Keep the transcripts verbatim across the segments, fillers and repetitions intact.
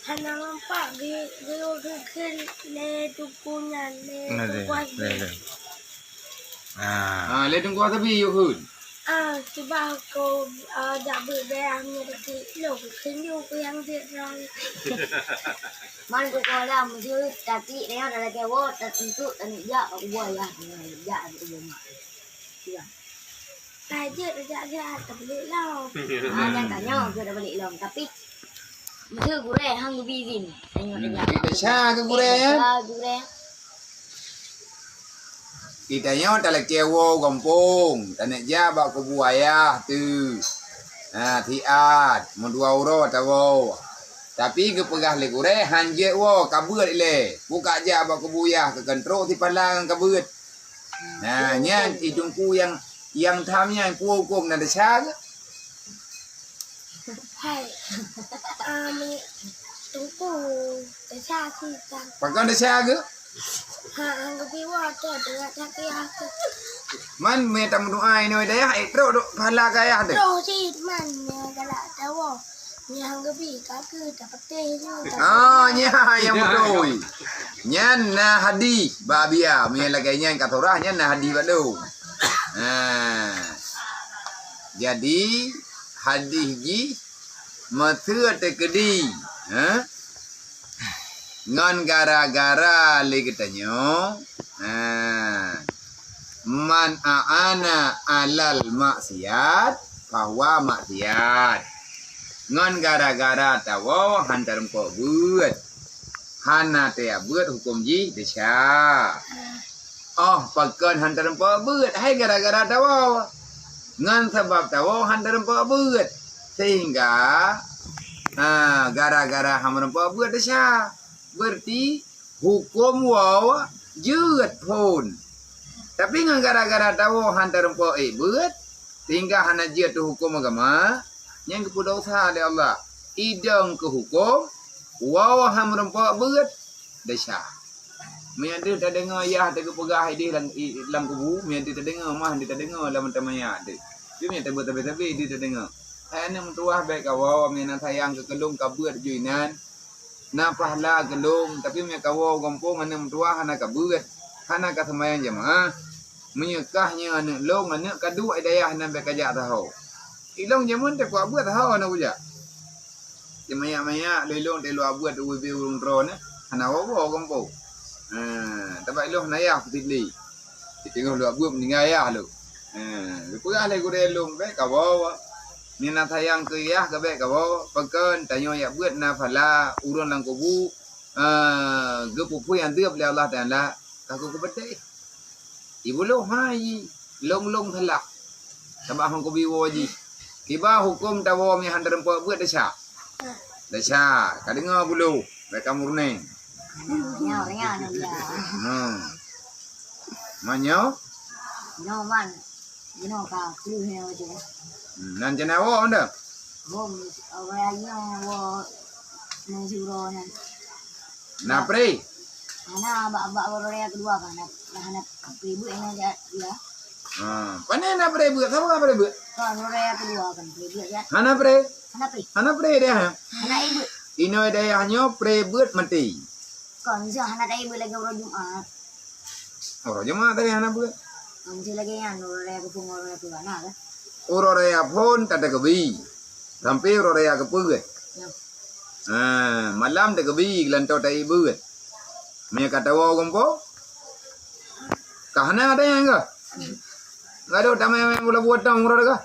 Hana nampak geu-, geu-, geukheun lé Teungku nyan, lé Nah, Teungku lé, Hasbi. lé, lé. Ah. Ah, lé Teungku Hasbi yue kheun. Ah, cuba aku, ah, jak beuet dayah nyoe dikeue lôn kheun yue keu nyang jeuet rang. Man keu kolam jeuet, tapi dayah dah lagèe woe, tatuntuk taneuk jak bak kubu ayah, jak bak kubu mak. Cuba. Ka jeuet jak, jak, tabalik lom. Ah, nyang tanyoe jeuet tabalik lom, tapi Meuseue gurèe han geubi izin. Tanyoe Hmm, tajak. Kita sya keu gurèe, ya? Sya keu gurèe. Kita nyoe talakèe woe gampông, taneuk jak bak kubu ayah teuh. Ha, siat, meudua uroe tawoe. Tapi geupeugah lé gurèe, han jeuet woe, ka beuet ilèe. Bukak jak bak kubu yah, keu keuneuk trok sipala ngon ka beuet. Nah, nyan si Teungku nyang, nyang tham nyan, peue hukôm na desya keuh? Hai. Ami Teungku, desya sih, Kang. Pakon desya keuh? Ha, han geubi woe tu, teuka sakét hati. Man, meutameudoa inoe dayah, eh, trok dok pahala keu ayah teuh. Trok cit, man, nyoe galak tawoe. Nyang geubi ka keu tapeuteh nyoe. Ah, nya nyang beutôi. Nyan na hadih bak Abia, meunyo lagèe nyan ka surah, nyan na hadih bak lôn. Ha. Jadi hadih jih meuseue teukeudi, ha? Ngon gara-gara lé geutanyoe, ha. Man a'ana alal maksiat, fahuwa maksiat. Ngon gara-gara tawoe han tareumpok beuet. Hana tajak beuet hukôm jih desya. Oh, pakon han tareumpok beuet? Hai gara-gara tawoe. Ngon sabab tawoe han tareumpok beuet. Sehingga, ha, gara-gara han meurumpok beuet desya. Berarti hukôm woe jeuet phôn. Tapi ngon gara-gara tawoe han tareumpok ék beuet, sehingga hana jeuet teuh hukôm agama, nyan geupeudosa lé Allah. Idong keu hukôm, woe han meurumpok beuet, desya. Meunyo deuh tadeungoe yah teuh geupeugah idéh lam, i, lam kubu, meunyo deuh tadeungoe, mah deuh tadeungoe lam mata manyak deuh. Tapi meunyo tabeuet sabe-sabe deuh tadeungoe. Hai aneuk meutuwah, bèk kawoe, meunyo na sayang keu keu lôn ka beuet ju inan. Na pahala keu lôn, tapi meunyo kawoe gampông aneuk meutuwah hana ka beuet, hana ka seumayang jeumaah. Meunyo kah nyoe aneuk lôn, aneuk ka duek i dayah nan bèk kajak saho. Ilôn jameun teukuak beuet saho na kujak. Di manyak-manyak lôn ilôn teuloh beuet ubé ureueng droeneuh, hana woe-woe gampông. Ha, tabak ilôn hana yah peutit lé. Teungoh lôn beuet meuninggai yah lôn. Ha, geupeugah lé gurèe lôn, bèk kawoe. Meunyo na sayang keu yah ka bèk kawoe, pakon tanyoe jak beuet na pahala ureueng lam kubu, eh, geupeupui azeub lé Allah Taala, ka keu kupeudeh. Ibuloh hai, long-long salah. Sabab hana kubi woe jih. Kiban hukôm tawoe meunyo han tareumpok beuet desya. Desya, ka deungoe buloh, bèk ka murni. Nyoe, nyoe, nyoe, nyoe. Hmm. Manyoe? Nyoe man. Jinoe ka kleuh nyoe je. Hmm, nan jinoe woe anda? Woe, awai nyoe woe meusuro nyan. Na pre? Hana bak, bak uroe raya keudua ka, hana, hana pre beuet nyan ja, ya. Ha, pane na pre beuet? Sapa na pre beuet? Ka uroe raya keudua kan pre beuet ya. Hana pre? Hana pre. Hana pre deh, ha? Hana pre beuet. Inoe dayah nyoe pre beuet maté. Kon, miseu hana taék beuet lagèe uroe Jumat. Uroe Jumat taék hana beuet. Kon, miseu lagèe nyan, uroe raya keupeue, uroe raya keupeue, na kah? Uroe raya phôn tatakeubi. Sampoe uroe raya keupeuet. Ya. Ha, malam takeubi, geulantoe taék beuet. Meunyo ka tawoe gampông? Ka hana taék nyan kah? Gadoh tamé-mé bola buet tong uroe kah?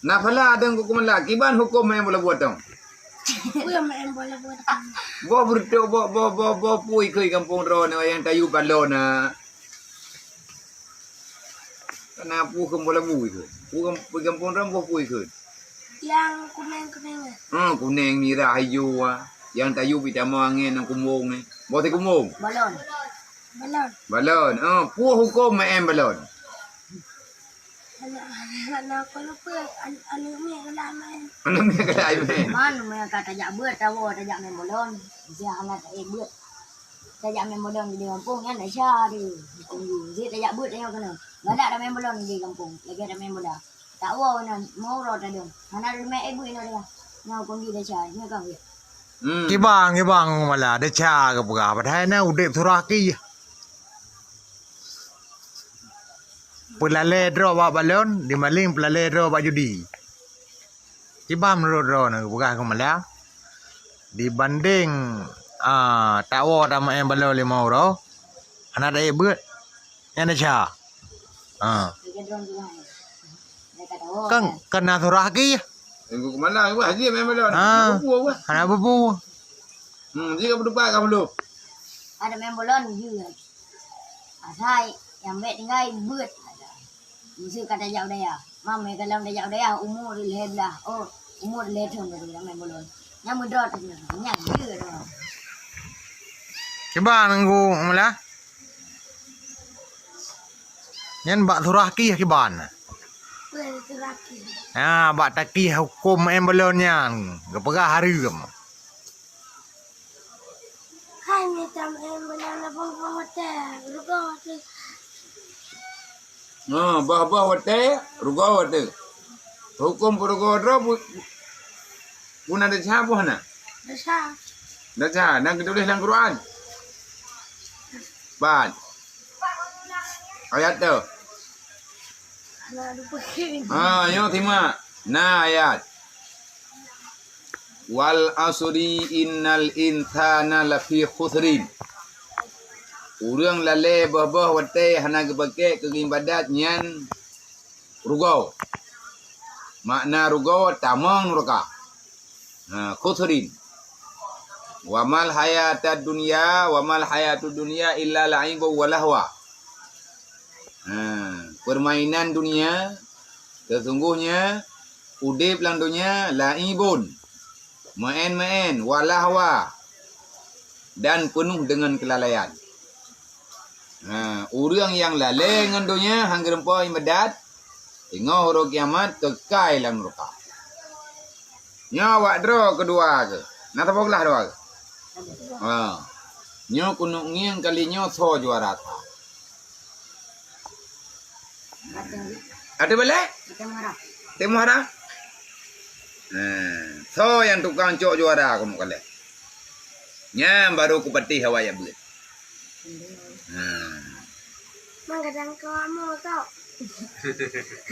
Na pahala dong kuku mala, kiban hukôm main bola buet tong. Peue main bola buet tong? Boh beureutok, boh, boh, boh, boh pui keu gampông droeneuh nyang tayue balon na. Kana pui keu bola bui keu. Pui gam-, pui gampông droeneuh boh pui keu. Yang kuning-kuning. Hmm, kuning, mirah, ijo, ah. Yang tayue bit tamong angén nang kumbong ni. Boh tikumbong. Balon. Balon. Balon. Ah, peue hukôm main balon? Aneuk, aneuk, aneuk, aku lupa. An-, aneuk miet galak main. Aneuk miet galak main. Man, meunyo ka tajak beuet, tawoe tajak main bolon. Miseu hana taék beuet. Tajak main bolon di gampông nyan desya deh. Miseu tajak beuet tanyoe keunoe. Galak tamain bolon di gampông, lagèe tamain bola. Tawoe nyan, meu uroe tadong. Hana taék beuet inoe desya. Nyoe kon di desya, nyoe ka beuet. Hmm. Kiban, kiban Teungku Mala, desya geupeugah, padahai na udeb surah ki. Peulalée droe bak balon, dimaling peulalée droe bak judi. Kiban meunurot droeneuh geupeugah Teungku Mala, dibandeng, ah, tawoe tameu'en balon limong uroe, hana taék beuet, nyan desya. Ha. Kan, kan na surah ki. Minggu kemana? Wah, dia main balon. Ha. Bubu, wah. Hana bubu. Hmm, dia ka berdebat ka belum? Ada main balon, dia. Asai, yang baik tinggal, buet. Mesti kata jak budaya. Mam, mereka dalam dah jak budaya, umur lhèe belas. Oh, umur lhèe thôn baru dah main balon. Yang muda tu, yang dia tu. Kiban Teungku Mala. Nyan bak surah ki kiban. Weh, surah ki. Ha, bak taki huköm main balon nyan. Geupeugah hareuem. Hai, ni tam em beuna na boh-boh watèe, rugoe watèe. Ha, boh-boh watèe, rugoe watèe. Huköm peurugoe droe bu-, bu-, buna desya boh na? Desya. Desya, na geutuléh lam Quran? Ban. Ayat tu. Aduh, pusing. Ha, nyoe simak. Na ayat. "Wal asri innal insana lafi khusrin." Ureuëng lalée boh-boh watée hana geupakée keu iébadat nyan rugoe. Makna rugoe tamong nuraka. Ha, khusrin. "Wa mal hayatad dunya, wa mal hayatud dunya illa la'ibun wa lahwa." Ha, permainan dunia, sesungguhnya udeb lam dunia laibun, meu'én-meu'én, wa lahwa, dan penuh dengan kelalaian. Ha, ureuëng nyang lalée ngon donya han geureumpok iébadat, teungoh uroe kiamat keukai lam nuraka. Nyoe awak droe keudua keuh. Na saboh glah droe keuh? Ha. Nyoe keuneuk ngieng kali nyoe soe juara that. Ada balek? Teumoh hara. Nah, soe nyang tukang cok juara keuneuk kaleh? Nyan baru kupatéh awak jak beuet. Nah. Manggadang kau amo tau.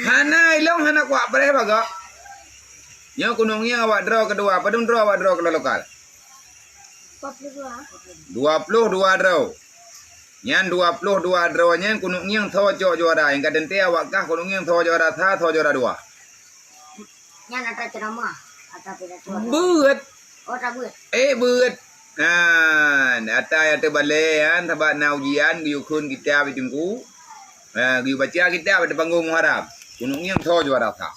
Hana ilong hana kuat preh bagak. Nyoe keuneuk ngieng awak droe keudua, padum droe awak droe keudua lokal? Dua puluh dua. Dua puluh dua droe. Nyan dua puluh dua droe nyan keuneuk ngieng soe cok juara. Nyang ka teuntée awak kah keuneuk ngieng soe juara sa, soe juara dua. Nyan ata ceramah, ata pidato. Beuet. Oh, tak beuet. Eh, beuet. Nah, ata nyang teubalée nyan sabab na ujian geuyue kheun kitab di teungku. Ha, geuyue baca kitab di panggong Muharram. Keuneuk ngieng soe juara sa.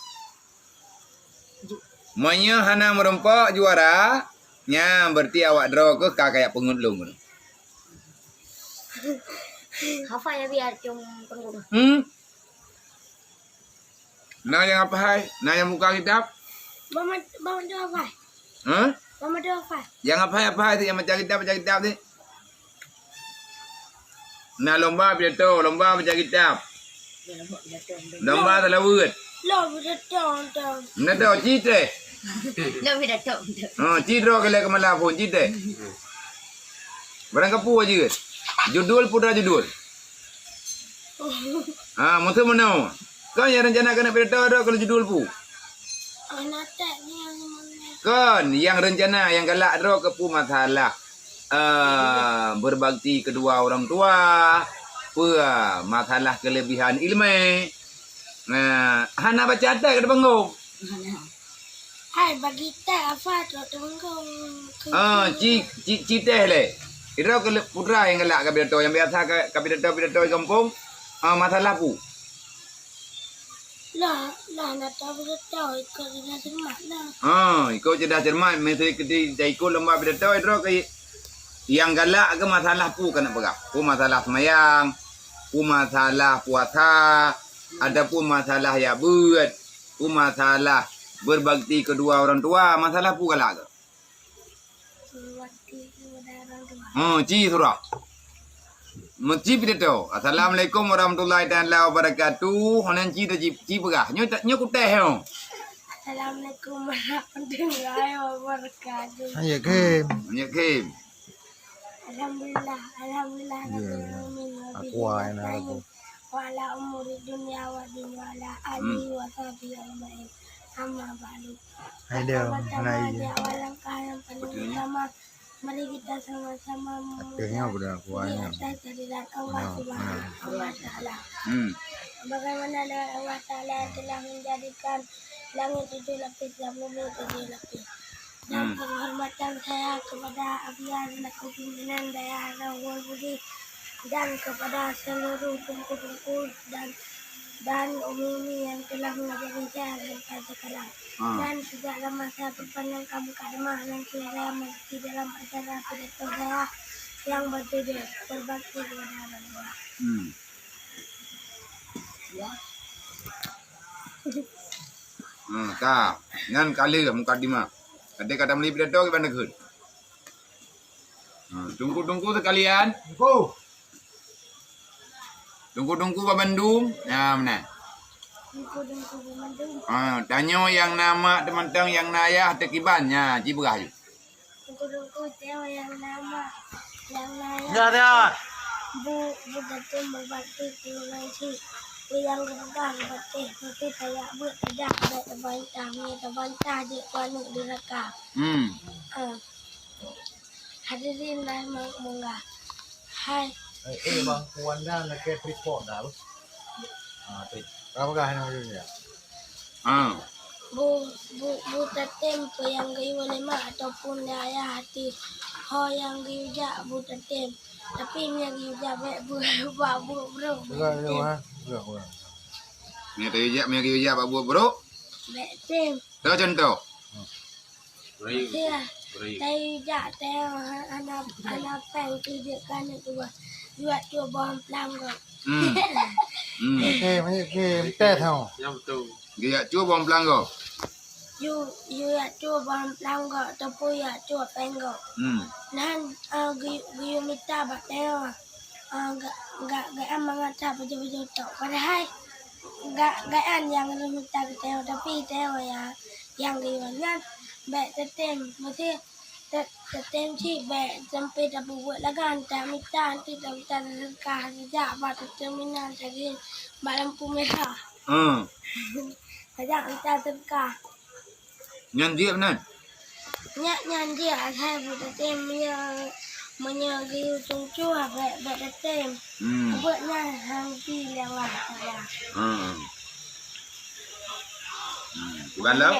Meunyoe hana meurumpok juara, nyan berarti awak droe keuh ka kajak peungeut lôn keunoe. Hafai ya biar cung pengurus. Hmm? Na nyang hafai? Na nyang buka kitab? Bang Mad-, Bang Madu hafai. Hah? Bang Madu hafai. Nyang hafai, hafai, nyang baca kitab, baca kitab. Na lomba pidato, lomba baca kitab. Lomba salaweuet. Lomba pidato, pidato. Pidato, ci teh. Lomba pidato, pidato. Ha, ci droe keu lhèe keumalai phon, ci teh. Barang kapeue jeuet. Judul putra judul. Ha, maksud meunoe. Kon nyang rencana keuneuk pidato droe keu judul peue? Kon nyang rencana nyang galak droe keu peue masalah, eh, berbakti kedua orang tua, peue masalah kelebihan ilmu. Nah, hana baca teh keu teubengong. Hai, bagi teh apa tu teubengong? Ah, ci, ci, ci teh lé. Ira keu putra nyang galak ka pidato, nyang biasa ka, ka pidato-pidato di gampông, ah, masalah peue? Lah, lah, na tahu beutôi, ikot cerdas cermat lah. Ha, ikot cerdas cermat, mesti kita ikot lomba pidato, droe ke yang galak ke masalah peue keuneuk peugah. Peue masalah semayang, peue masalah puasa, ataupun masalah jak beuet, peue masalah berbakti kedua orang tua, masalah peue galak ke? Ha, ci surah. Meuci pidato. Assalamualaikum warahmatullahi taala wabarakatuh. Hana ci, ci, ci peugah. Nyoe ta-, nyoe kutéh nyoe. Assalamualaikum warahmatullahi wabarakatuh. Hanya game. Hanya game. Alhamdulillah, alhamdulillah, ya, rabbil alamin, aku wabihi nasta'in, wa ala umuri dunya wa din, wa ala alihi wa sahbihi ajmain. Amma ba'du. Hai dia, pertama-tama, nah, iya, di awal langkah yang paling utama, mari kita sama-sama memuja di atas kehadirat Allah Subhanahu wa Ta'ala. Hmm. Bagaimana dengan Allah Ta'ala yang telah menjadikan langit tujuh lapis dan bumi tujuh lapis? Dan penghormatan saya kepada Abiya selaku pimpinan Dayah Rawon Budi dan kepada seluruh teungku-teungku dan, dan umi-umi yang telah mengajari saya sampai sekarang. Dan tidak lama saya berpanjangkan mukadimah, nanti saya mengikuti dalam acara pidato saya yang berjudul Berbakti Kepada Orang Tua. Hmm. Hmm, ka. Nyan ka lheueh mukadimah. Até ka tameuli pidato kiban takheun. Hmm, teungku-teungku sekalian. Teungku. Teungku-teungku bandum. Nah, meunan. Teungku-teungku bandum. Ha, tanyoe nyang na mak teuh mantong, nyang na ayah teuh kiban. Nya, jipeugah ju. Teungku-teungku tanyoe nyang na mak, nyang na ayah. Ya, ya. Bu, bu Tatim berbakti keu ureueng syiek. Peue nyang geupeugah geupatéh, tapi tajak beuet tajak, bèk tabantah, meunyoe tabantah jeuet keu aneuk duraka. Hmm. Ah. Hadirin rahimakumullah. Hai. Eh, eh, bang, Wanda nak ke tripod dah, bang. Ah, trip. Apa kah yang maksudnya? Ah. Bu, bu, bu Tatim peue nyang geuyue lé mak ataupun lé ayah ateueh ho nyang geuyue jak bu Tatim. Tapi meunyo geuyue jak bèk bu, bak buet brok, bèk Tatim. Enggak, enggak, enggak. Meunyo geuyue jak, meunyo geuyue jak bak buet brok? Bèk Tatim. Toh contoh. Iya. Tayue jak, tayue hana, hana péng keu jeuet keu aneuk tuha. Jeuet cue boh amplang gob. Hmm. Hmm. Oke, oke, oke, tes ho. Geujak cue boh amplang gob. Yu, yu jak cue boh amplang gob, teupeu jak cue péng gob. Hmm. Nan, eh, geu-, geuyue mita bak tayue. Ah, ga-, ga-, geuan mangat that pajoh-pajoh tok. Padahai ga-, geuan nyang geuyue mita keu tayue, tapi tayue ya, nyang geuyue nyan bèk Tatim. Meusti Ta-, Tatim cit bèk sampai tapeubuet lagèe nyan, tamita, nyan tamita seudeukah, tajak bak Tatim inan, tajak bak lampu merah. Hmm. Tajak mita seudeukah. Nyan jeuet meunan? Nyan, nyan jeuet, asai bu Tatim meunyo, meunyo geuyue tueng cue bèk, bèk Tatim. Hmm. Buet nyan han jeuet lé Allah Taala. Hmm. Hmm. Kiban lom?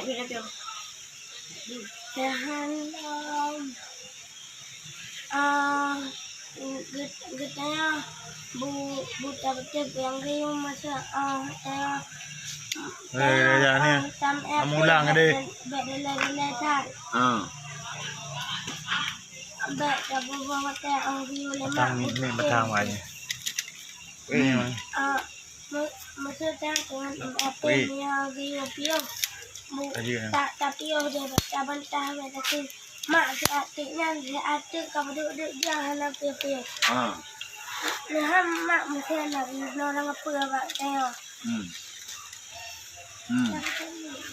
Tahan, em, ah, geu-, geutanyoe bu-, buta beutôi nyang geuyue masa, ah, tanyoe, eh, tanyoe, ya, ni. Ah, tam, eh, amulang deh. Bèk, bèk delai-delai that. Ah. Bèk tabubuih watèe, ah, geuyue lé mak. Batang ni, ni batang wai ni. Hmm. Ah, Meu-, meuseuti deungon, eh, apa, wih, meunyo geuyue piôh. Bu-, ayo, ya. Ta-, tapiôh deh, bantah-bantah, tapi mak siat teuk nyan, siat teuk ka peuduek-duek jih hana piôh-piôh. Ha. Neuham mak meuseuti na geuyue bloe ureueng apa bak tanyoe. Hmm. Hmm.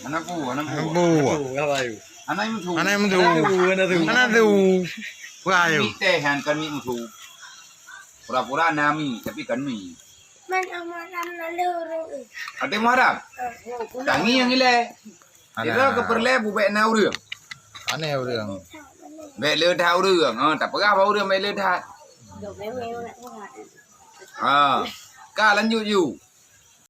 Hana bu, hana bu. Hana bu. Hana bu, hana bu. Hana bu, hana bu. Hana bu. Wah, ayo. Kami teh han kami musuh. Pura-pura nami, tapi kami. Man Muharram lalu ureueng. Ada Muharram? Tangi nyang ilèe. Kira ke peureulèe bubèk na ureueng. Aneh ureueng. Bèk le that ureueng. Ha, tapeugah bak ureueng bèk le that. Ha. Ka lanjut ju.